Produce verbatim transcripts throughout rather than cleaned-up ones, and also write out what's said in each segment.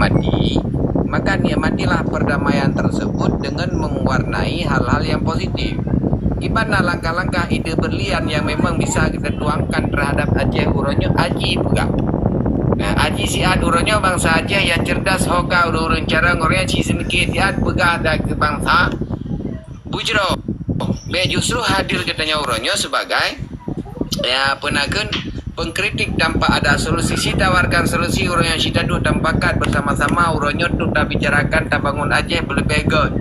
nikmati, maka nikmatilah perdamaian tersebut dengan mewarnai hal-hal yang positif. Kiban na langkah-langkah ide berlian yang memang bisa kita tuangkan terhadap Aceh uroe nyoe, aji peugah. Nah, aji siat uroe nyoe bansa Aceh yang cerdas, ho ka ureueng-ureueng carông, ureueng nyang ci seumike siat peugah dan keu bansa. Bujroh, bèk justru hadir geutanyoe uroe nyoe sebagai, ya, peue nakheun, pengkritik tanpa ada solusi. Ci tawarkan solusi, uroe nyoe ci taduek tapakat bersama-sama, uroe nyoe untuk tabicarakan, tabangun Aceh beuleubeh göt.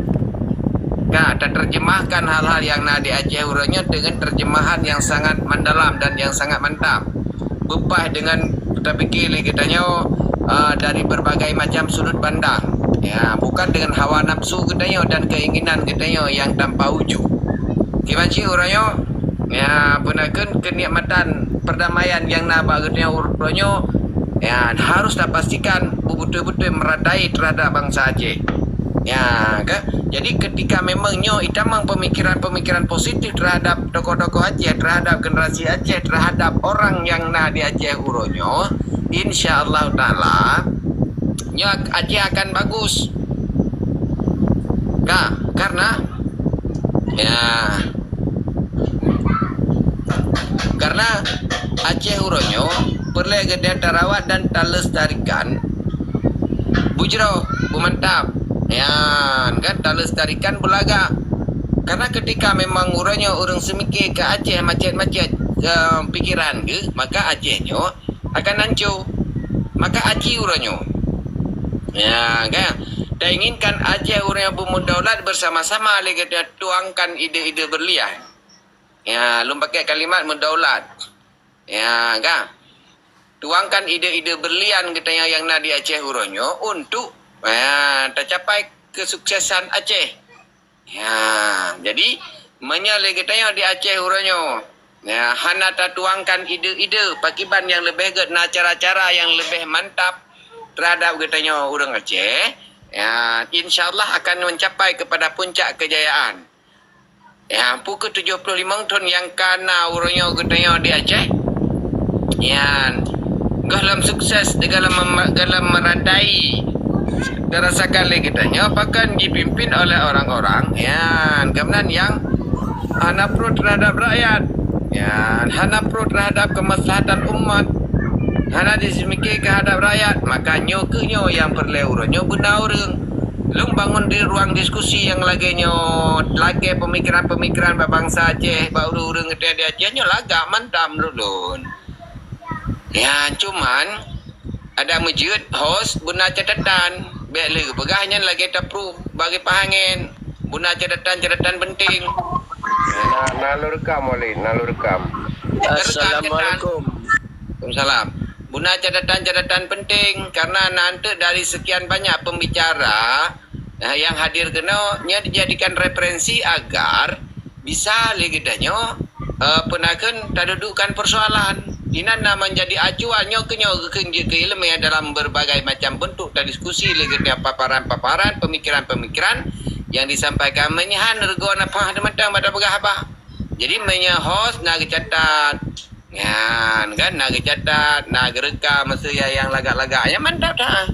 Ka, taterjemahkan hal-hal yang na di Aceh uroe nyoe dengan terjemahan yang sangat mendalam dan yang sangat mantap. Beupaih dengan tapike lé geutanyoe, ah, dari berbagai macam sudut pandang. Ya, bukan dengan hawa nafsu geutanyoe dan keinginan geutanyoe yang tanpa uju. Kiban cit uroe nyoe, ya, peue nakheun, kenikmatan perdamaian yang na bak geutanyoe uroe nyoe, ya, harus tapastikan beutôi-beutôi meradai terhadap bansa Aceh. Ya, kan? Jadi, ketika memang nyoe itamong pemikiran-pemikiran positif terhadap tokoh-tokoh Aceh, terhadap generasi Aceh, terhadap orang yang na di Aceh uroe nyoe, insya Allah Taala, nyoe Aceh akan bagus. Ka, karena, ya, karena Aceh uroe nyoe peureulèe geutanyoe tarawat dan talestarikan. Bujroh, beumantap. Nyan, kan, talestarikan beulagak. Karena ketika memang uroe nyoe ureueng seumike keu Aceh macet-macet, eh, pikiran geuh, maka Aceh nyoe akan hanco. Maka aji uroe nyoe. Ya, kan? Tainginkan Aceh uroe nyoe beumudaulat bersama-sama lé geutanyoe tuangkan ide-ide berlian. Ya, lôn pakai kalimat mudaulat. Ya, kan? Tuangkan ide-ide berlian geutanyoe yang na di Aceh uroe nyoe untuk, ya, tacapai kesuksesan Aceh. Ya, jadi, meunyoe lé geutanyoe di Aceh uroe nyoe, ya, hana tatuangkan ide-ide pakriban nyang leubeh göt, na cara-cara nyang leubeh mantap terhadap geutanyoe ureueng Aceh, ya, insya Allah akan mencapai kepada puncak kejayaan. Ya, pukul tujoh ploh limong thon nyang ka na uroe nyoe geutanyoe di Aceh. Nyan, goh lom sukses di goh lom mem-, goh lom meradai, dirasakan lé geutanyoe pakon jipimpin oleh orang-orang, nyan, gobnyan nyang hana pro terhadap rakyat, nyan, hana pro terhadap kemaslahatan umat, hana jiseumike keuhadap rakyat, maka nyoe keuh nyoe nyang peureulèe uroe nyoe beuna ureueng. Lôn bangun di ruang diskusi nyang lagèe nyoe, lakèe pemikiran-pemikiran bak bansa Aceh, bak ureueng-ureueng geutanyoe di Aceh nyoe lagak mantap meunurot lôn. Ya, cuman, adak meujeuet host beuna catatan. Bèk lé geupeugah nyan lagèe tapruh bagi pahangen. Beuna catatan-catatan penting. Na, na lôn rekam, Walid, na lôn rekam. Rekam catatan. Assalamualaikum. Waalaikumsalam. Beuna catatan-catatan penting, karena na eunteuk dari sekian banyak pembicara, eh, yang hadir keunoe, nyan dijadikan referensi agar bisa lé geutanyoe, eh, peue nakheun tadudukkan persoalan. Inan na menjadi acuan nyoe keuh nyoe geukheun jeuet keu ileumèe dalam berbagai macam bentuk tadiskusi lé geutanyoe paparan-paparan, pemikiran-pemikiran yang disampaikan. Meunyoe han reugoe na paih teuh mantong bak tapeugah haba. Jadi, meunyoe host na geucatat, nyan, kan, na geucatat, na geurekam, maksud nyang lagak-lagak, nyan mantap that.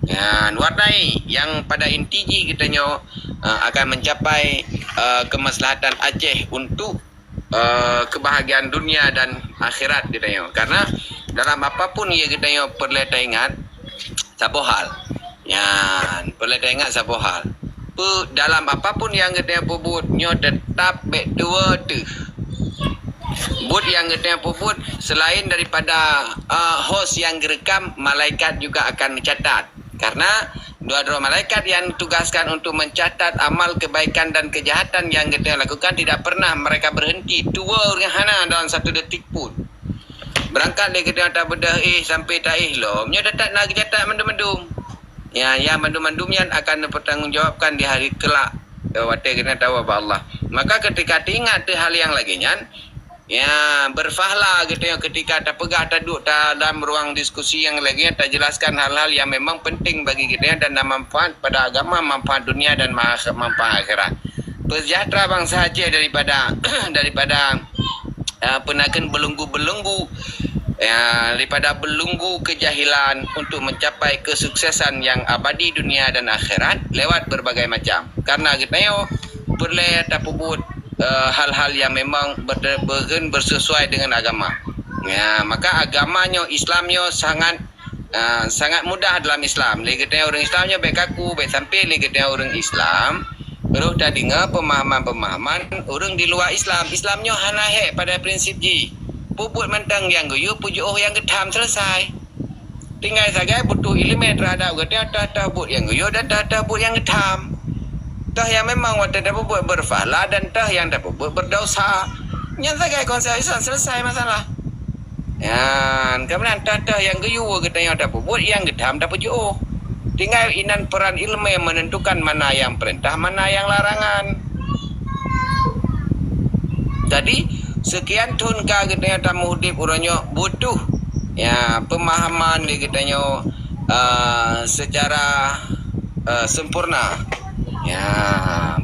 Nyan, warnai nyang pada inti jih geutanyoe, eh, akan mencapai, eh, kemaslahatan Aceh untuk, eh, kebahagiaan dunia dan akhirat geutanyoe. Karena dalam apapun ya geutanyoe peureulèe taingat, saboh hal. Nyan, peureulèe taingat saboh hal. Peu-, dalam apapun nyang geutanyoe peubuet, nyoe teutap bèk tuwoe teuh. Buet nyang geutanyoe peubuet, selain daripada, eh, host nyang geurekam, malaikat juga akan mencatat. Karena dua droe malaikat yang ditugaskan untuk mencatat amal kebaikan dan kejahatan yang geutanyoe lakukan tidak pernah mereka berhenti tuwoe nyang hana dalam satu detik pun. Beurangkat lé geutanyoe tabeudôh éh sampai taéh lom, nyoe teutap na geucatat mandum-mandum. Ya, ya, mandum-mandum nyan akan dipertanggungjawabkan di hari kelak, eh, watèe geutanyoe tawoe bak Allah. Maka ketika teuingat teuh hal nyang lagèe nyan, ya, berpahla geutanyoe ketika tapeugah taduek dalam ruang diskusi nyang lagèe nyan, tajelaskan hal-hal yang memang penting bagi geutanyoe dan na manfaat pada agama, manfaat dunia dan ma-, manfaat akhirat. Peusejahtera bansa Aceh daripada, daripada, eh, peue nakheun beulunggu-beulunggu, Ya, daripada belunggu kejahilan untuk mencapai kesuksesan yang abadi dunia dan akhirat lewat berbagai macam. Karena geutanyoe peureulée tapeubuet, eh, hal-hal yang memang ber-, bersesuai dengan agama. Ya, maka agama nyoe, Islam nyoe sangat, eh, sangat mudah dalam Islam. Lé geutanyoe ureuëng Islam nyoe bék kaku, bék sampai lé geutanyoe ureuëng Islam roh tadeungoe pemahaman-pemahaman ureuëng di luar Islam. Islam nyoe hana hék pada prinsip jih. Peubuet mantong nyang geuyue, peujiôh nyang geutham, selesai. Tinggai sagai butuh iéleumé terhadap geutanyoe toh-toh buet nyang geuyue dan toh-toh buet nyang geutham. Toh nyang memang watée tapeubuet berpahala dan toh nyang tapeubuet berdosa. Nyan sagai konsep Islam, selesai masalah. Nyan, kemudian toh-toh nyang geuyue geutanyoe tapeubuet, nyang geutham tapeujiôh. Tinggai inan peran iéleumé menentukan mana nyang peurintah, mana nyang larangan. Jadi, sekian thon ka geutanyoe tameudeb uroe nyoe butuh, ya, pemahaman di geutanyoe, eh, secara, eh, sempurna. Ya,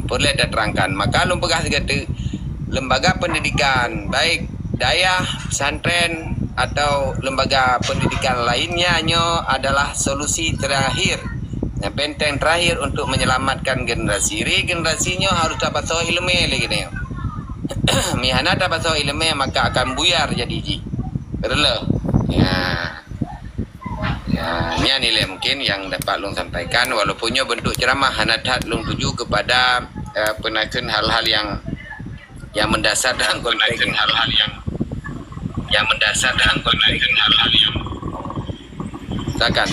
peureulée taterangkan. Maka lôn peugah sigoe teuk, lembaga pendidikan, baik dayah, pesantren, atau lembaga pendidikan lainnya, nyoe adalah solusi terakhir. Nyang benteng terakhir untuk menyelamatkan generasi. Regenerasi nyoe harus tapasoe iéleumé lé geutanyoe. Meuhana tapasoe iéleumé, maka akan buyar jadi jih. Reuloh. Ya. Ya, nyan ilée mungkin nyang dapat lôn sampaikan, walaupun nyoe bentuk ceramah, hana that lôn tuju kepada, eh, peue nakeuh hal-hal yang, yang mendasar dalam konteks hal-hal yang, yang mendasar dalam konteks hal-hal yang. Silakan.